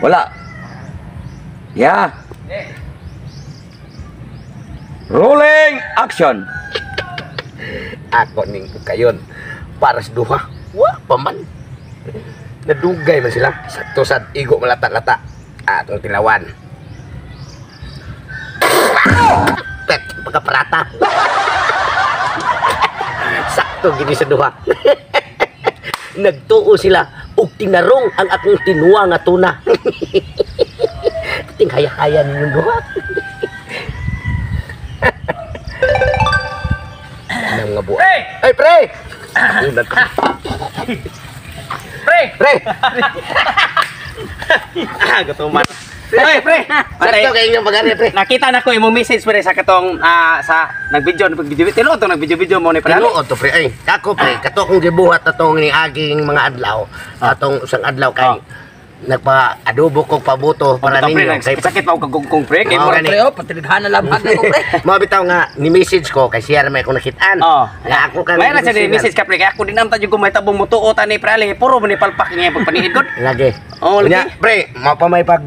Wala. Yeah. Rolling action. Ako ning kayon para sa duha. Wa pa man. Nadugay man sila. Sakto sad igo malata-lata. Atong tilawan. Pet pagkaparata. Sakto gini sa duha. Nagtuo sila og tinarong ang akong tinuwa nga tuna. Tinghaya-haya ninyong duha. Anong nga buwan? Pre! Ay, pre! Pre! Pre! Gutuman. Pre, pre! Sakto kayo inyong pag-ari, pre. Nakita na ko imong message pre sa katong sa nagvideo nagvideo tinuod tong nagvideo-video mo ni pre. Tinuod to, pre. Ay, kako, pre. Kato akong gibuhat atong ni aging mga adlaw. Atong usang adlaw kay nagpa-adobo kog pabuto para Para pre, ninyo. Kay nagsakit pa og kagugkong pre. Kay Oo, mo gani. Pre, oh, patirighan na labhan ako, pre. Mga bitaw nga ni message ko kay siya may akong nakitaan. Oh. Nga ako kang May ra siya ni message ka pre kay ako din amta jud ko may tabong mutuo ta ni pre ali puro man ni palpak nga pagpaniid gud. Lagi. Oo, lagi. Unya, pre, mao pa may pag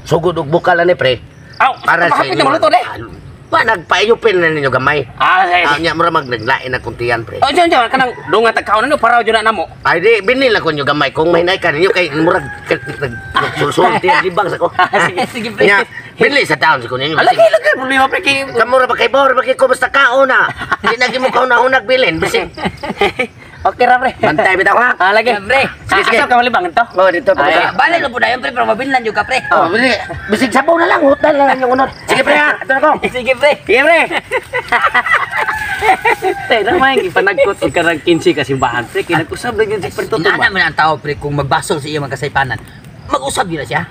sugod og bukal ani pre. Aw, Para sa mahapit na maluto de. Pa nagpaiyupin na ninyo gamay. Ah, sige. Ah, nya mura magnaglain na kuntian pre. Oh, diyan diyan kanang dunga tag kaon ano para jud na namo. Ay di binil ako nyo gamay kung mahinay ka ninyo kay murag nagsulsul tiyan libang sa ko. Sige, sige, pre. Nya, binili sa taon sa ko ninyo. Alagi lagi problema pre kay Kamura ba kay bawr ba kay ko basta kaon na. Di na gimo kaon na hunag bilin bisig. Okay ra pre. Bantay bitaw ha. Ah, lagi. Pre. Sige, sige. Asa ka malibang to? Oh, dito pa. Ay. Balik na po na yun, pre, pero mabilnan yun ka, pre. Oh, bili. Bisig sabaw na lang, hutan na lang yung unod. Sige pre ha, ito na ko. Sige, pre. Sige pre. Tay na may gipanagkot og karang 15 ka simbahan pre kay nag-usab lang yun si pre Toto Inana ba. man ang tao, pre, kung magbasol sa iya mga kasaypanan, mag-usab yun na siya.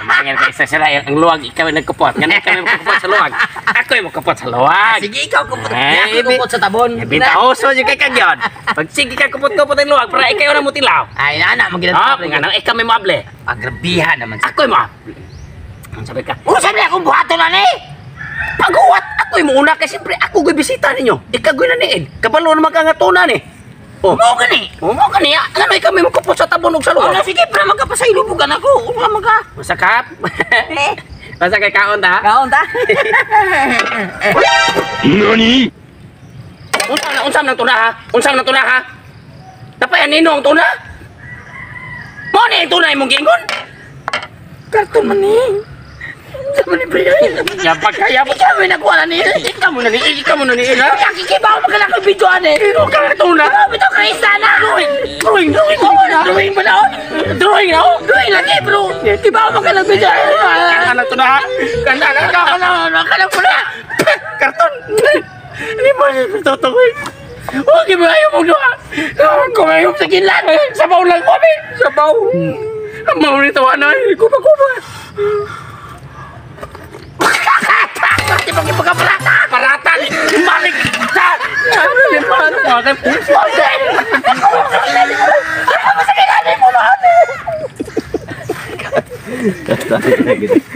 Mangan kay isa sila ang luwag ikaw ang nagkupot. Ngano kami magkupot sa luwag. Ako yung magkupot sa luwag. Sige, ikaw kupot. Ay, Ako kupot sa tabon. Bitaoso yung kay kagyon. Pag sige ka kupot-kupot ang luwag para ikaw na mo tilaw. Ay, nana, magiging Ah, pre. ngano ikaw may moable. Pagrabihan naman siya. Ako yung moable. Ang sabi ka, Usab na akong buhaton na ni! Paghuwat ako yung muuna kay siyempre ako go'y bisita ninyo. Ikaw go'y naniid. Kabalo naman ka nga tuna ni. Oh. Mo gani! Oh, mo kaniya. Ngano ikaw may magkupot sa tabon og sa luwag. Ano, sige, pre, magkapasailubugan ako. Una magka. Masakap. Basta kay kaon ta. Kaon ta? Nani? Unsa na unsa nang tuna ha? Unsa nang tuna ha? Napay anino ang tuna? Mo ni ang tuna imong giingon? Karton man ni. Unsa man ni pre? Yabag kaya mo. Ikaw may nakuha na ni. Ikaw mo na ni, ikaw mo na ni, ha? Nakikibaw mo ka na kong video ani. Ikaw ka na tuna. Bitaw ka isa na. Drawing, drawing, drawing, drawing ba na? Drawing na? Drawing lagi, bro. Kibaw mo ka ng video. Kana tuna ha? Kana na ka Kana na kana pula. Karton. Hindi mo totoo. Huwag mo ayaw mong duha. Kumayop sa kinlan. Sabaw lang kami. Sabaw. Ang mau nito ano, kupa-kupa. Di ba pagkaparata? Parata ni balik sa. Gitu.